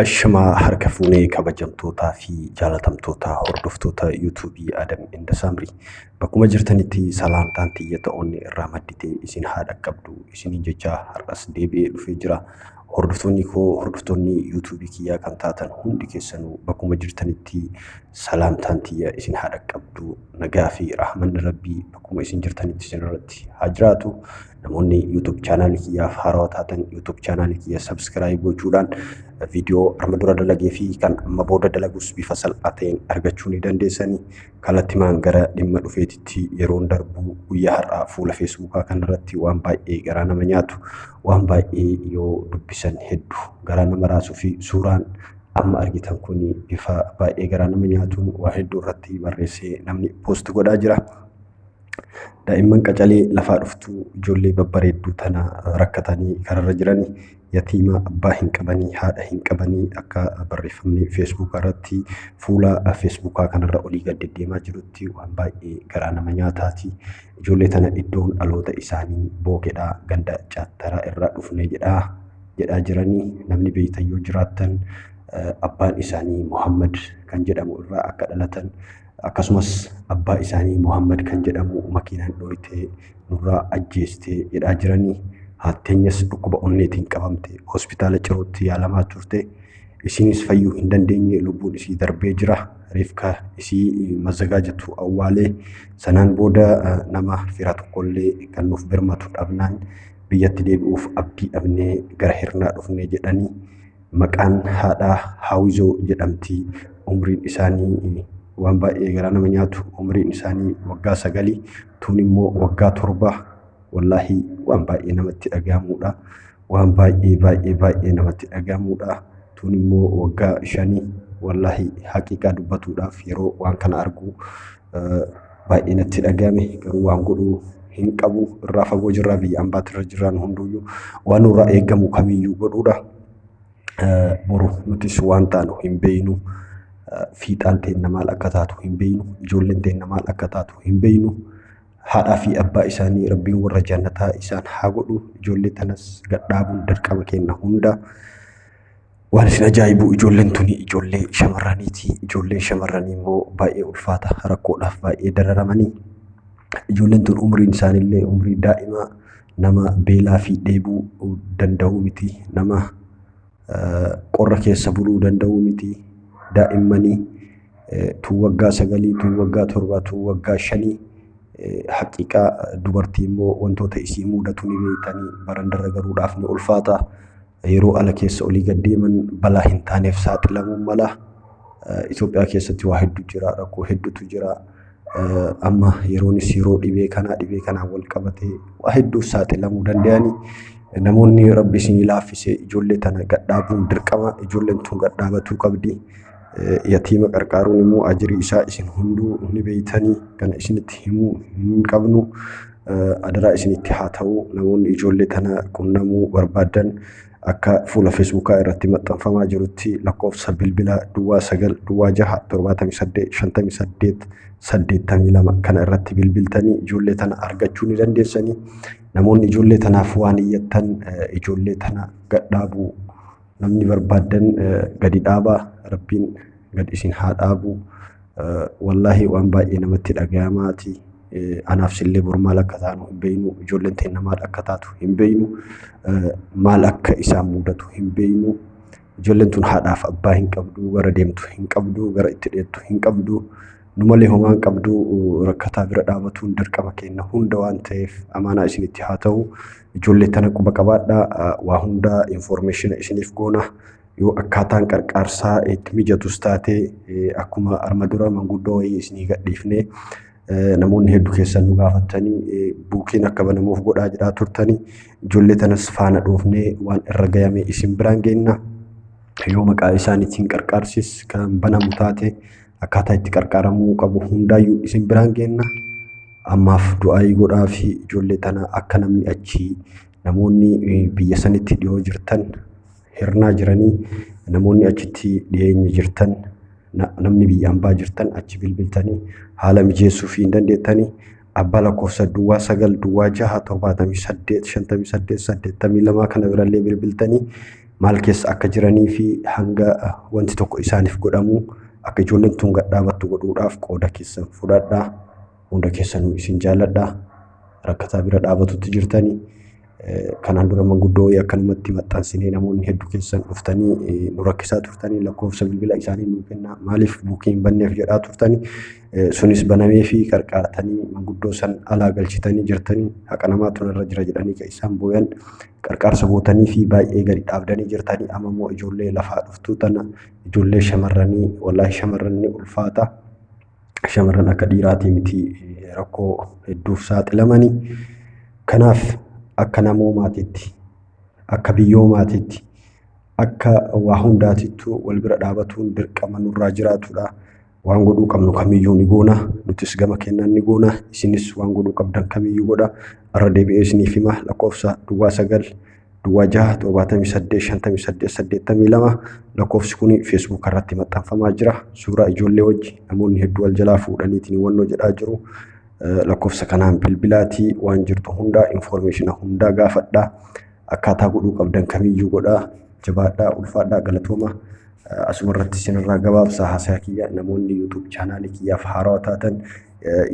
Ashamaa harka fuunee kabajamtootaa fi jaalatamtoota hordoftoota yuutuubii Adam Indasaamrii bakkuma jirtanitti salaamtaan xiyya ta'oonni irraa madditee isin haa dhaqqabdu isiniin jecha har'as deebi'ee dhufee jira. Hordoftoonni koo hordoftoonni yuutuubii kiyyaa kan taatan hundi keessanuu bakkuma jirtanitti salaamtaan xiyya isin haa dhaqqabdu, nagaa fi rahmanni rabbii bakkuma isin jirtanitti isin irratti haa jiraatu. Namoonni yuutuub chaanaalii kiyyaaf haarawaa taatan yuutuub chaanaalii kiyya sabskiraayib gochuudhaan viidiyoo arma dura dalagee fi kan amma booda dalagus bifa salphaa ta'een argachuu ni dandeessanii. Kallattimaan gara dhimma dhufeetitti yeroon darbu guyyaa har'aa fuula feesbuukaa kanarratti waan baay'ee garaa nama nyaatu, waan baay'ee yoo dubbisan hedduu garaa nama raasuu fi suuraan amma argitan kun bifa baay'ee garaa nama nyaatuun waa hedduu irratti barreessee namni poost godhaa jira. Daa'imman qacalee lafaa dhuftuu ijoollee babbareedduu tana rakkatanii kararra jiranii yatiima abbaa hin qabanii haadha hin qabanii akka barreeffamni feesbuukaa irratti fuula feesbuukaa kanarra olii gad deddeemaa jirutti waan baay'ee garaa nama nyaataati. Ijoollee tana iddoon dhaloota isaanii bookedhaa ganda caattaraa irraa dhufne jedhaa jiranii namni beektan yoo jiraattan abbaan isaanii Muhammad kan jedhamu irraa akka dhalatan akkasumas abbaa isaanii Muhammad kan jedhamu makiinaan dhooytee nurraa ajjeestee jedhaa jiranii haatteenyas dhukkuba onneetiin qabamte hospitaala cirootti yaalamaa turte isinis fayyuu hin dandeenye lubbuun isii darbee jira. Reefka isii mazagaajatu awwaalee sanaan booda nama fira tokkollee kan nuuf birmatu dhabnaan biyyatti deebi'uuf abdii dhabnee gara hirnaa dhufnee jedhanii maqaan haadhaa Haawizoo jedhamti. Umriin isaanii waan baay'ee garaa nama nyaatu, umriin isaanii waggaa 9, tuun immoo waggaa 7. Wallaahi waan baay'ee namatti dhaga'amuudha. Waan baay'ee baay'ee baay'ee namatti dhaga'amuudha. Tuun immoo waggaa 5. Wallaahi haqiiqaa dubbatuudhaaf yeroo waan kana argu baay'ee natti dhaga'ame, garuu waan godhuu hin qabu, irraa fagoo jirraa, biyya ambaatirra jirraan hunduyyuu waan nurraa eegamu kamiyyuu godhuudha. Boru nutis waan taanu hin beeynu. Fiixaan teenna maal akka taatu hin beeynu, ijoolleen teenna maal akka taatu hin beeynu. Haadhaa fi abbaa isaanii rabbiin warra jannataa isaan haa godhu. Ijoollee tanas gadhaabuun dirqama kenna hunda. Waan isin ajaa'ibu ijoolleen tuni ijoollee shamarraniiti. Ijoolleen shamarranii immoo baay'ee ulfaata, rakkoodhaaf baay'ee dararamanii. Ijoolleen tun umriin isaaniillee umrii daa'imaa nama beelaa fi dheebuu danda'uu miti, nama qorra keessa buluu danda'uu miti. Daa'immanii tuun waggaa 9, tuun waggaa 7, tuun waggaa 5. Haqiiqaa dubartii immoo wantoota isii mudatu ni beektanii, barandarra galuudhaaf ni ulfaata. Yeroo ala keessa olii gad deeman balaa hin taaneef saaxilamuun mala. Itoophiyaa keessatti waa hedduu jira, rakkoo hedduutu jira. Amma yeroonis yeroo dhibee kanaa, dhibee kanaan wal qabatee waa hedduuf saaxilamuu danda'anii. Namoonni rabbi isinii laaffise ijoollee tana gadhaabuun dirqama, ijoolleen tun gadhaabatuu qabdi. Yatiima qarqaaruun immoo ajirii isaa isin hunduu ni beektanii, kana isinitti himuu hin qabnu. Adaraa isinitti haa ta'u, namoonni ijoollee tana qunnamuu barbaadan akka fuula feesbuukaa irratti maxxanfamaa jirutti lakkoofsa bilbilaa duwwaa 9 duwwaa 6 78 58 82 kana irratti bilbiltanii ijoollee tana argachuu ni dandeessanii. Namoonni ijoollee tanaaf waan iyyattan ijoollee tana gadhaabuu namni barbaadan gadi dhaabaa, rabbiin gad isin haa dhaabu. Wallaahi waan baay'ee namatti dhaga'amaati. Anaaf sillee bor maal akka taanu hin beeynu, ijoolleen teenna maal akka taatu hin beeynu, maal akka isaan mudatu hin beeynu. Ijoolleen tun haadhaaf abbaa hin qabdu, gara deemtu hin qabdu, gara itti dheettu hin qabdu. Nu malee homaa hin qabdu. Rakkataa bira dhaabatuun dirqama keenya hunda waan ta'eef amaanaa isinitti haa ta'u. Ijoollee tana quba qabaadhaa, waa hunda infoormeeshina isiniif goona. Yoo akkaataan qarqaarsaa itti mijatus taate akkuma arma dura manguddoo wayii isinii gadhiifnee namoonni hedduu keessan nu gaafattanii buukiin akka banamuuf godhaa jedhaa turtanii, ijoollee tanas faana dhoofnee waan irra gayame isin biraan geenna. Yoo maqaa isaaniitiin qarqaarsis kan banamu taate akkaataa itti qarqaaramuu qabu hundaayyuu isin biraan geenna. Ammaaf du'aayii godhaa fi ijoollee tana akka namni achii namoonni biyya sanitti dhiyoo jirtan hirnaa jiranii, namoonni achitti dhiyeenya jirtan, namni biyya ambaa jirtan achi bilbiltanii haala mijeessuu fi hin dandeettanii. Abbaa lakkoofsa duwwaa 9 duwwaa 6 78 58 82 kana birallee bilbiltanii Maal keessa akka jiranii fi hanga wanti tokko isaaniif godhamu akka ijoolleen tun gad dhaabattu godhuudhaaf qooda keessan fudhadhaa. Hunda keessanuu isin jaalladha. Rakkataa bira dhaabatutti jirtanii. Kanaan dura manguddoo wayii akkanumatti maxxansinee namoonni hedduu keessan dhuftanii nu rakkisaa turtanii, lakkoofsa bilbila isaanii nuu kennaa, maaliif buukii hin banneef jedhaa turtanii. Sunis banamee fi qarqaartanii manguddoo san alaa galchitanii jirtanii. Haqa namaatu narra jira jedhanii kan isaan booyan qarqaarsa gootanii fi baay'ee gadi dhaabdanii jirtanii. Amma immoo ijoollee lafaa dhuftuu tana, ijoollee shamarranii, wallaahi shamarran ni ulfaata. Shamarran akka dhiiraatii miti, rakkoo hedduuf saaxilamanii. Kanaaf akka namoomaatitti, akka biyyoomaatitti, akka waa hundaatittuu wal bira dhaabatuun dirqama nurraa jiraatudha. Waan godhuu qabnu kamiyyuu ni goona. Nutis gama kennaan ni goona. Isinis waan godhuu qabdan kamiyyuu godha. Irra deebi'ee isiniif hima, lakkoofsa 09 06 78 58 82. Lakkoofsi kun Facebook irratti maxxanfamaa jira. Suuraa ijoollee wajji namoonni hedduu wal jalaa fuudhaniitiin wannoo jedhaa jiru. Lakkoofsa kanaan bilbilaatii waan jirtu hundaa, information hundaa gaafadhaa. Akkaataa godhuu qabdan kamiyyuu godhaa. Jabaadhaa, ulfaadhaa, galatooma. Asuma irratti isinirraa gabaabsaa haasaa kiyya. Namoonni YouTube chaanaalii kiyyaaf haarawaa taatan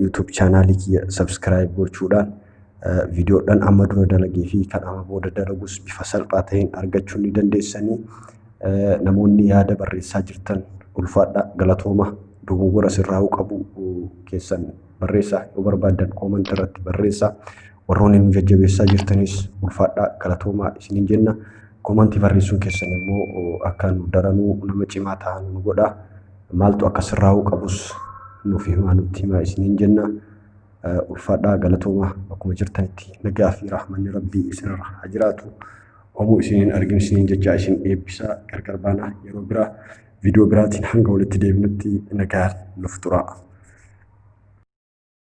YouTube chaanaalii kiyya subscribe gochuudhaan viidiyoodhaan amma dura dalagee fi kan amma booda dalagus bifa salphaa ta'een argachuu ni dandeessanii. Namoonni yaada barreessaa jirtan ulfaadhaa, galatooma. Dogongora sirraa'uu qabu keessan barreessaa, yoo barbaaddan comment irratti barreessaa. Warroonni nu jajjabeessaa jirtanis ulfaadhaa, galatoomaa isiniin jenna. Koomantii barreessuun keessan immoo akka nu daranuu nama cimaa ta'an nu godha. Maaltu akka sirraa'uu qabus nuuf himaa, nutti himaa isiniin jenna. Ulfaadhaa, galatooma. Akkuma jirtanitti nagaa fi rahmanni rabbii isinirra haa jiraatu. Homuu isiniin arginu isiniin jecha isin eebbisaa gargar baanaa. Yeroo biraa viidiyoo biraatiin hanga walitti deebinutti nagaa nuuf tura.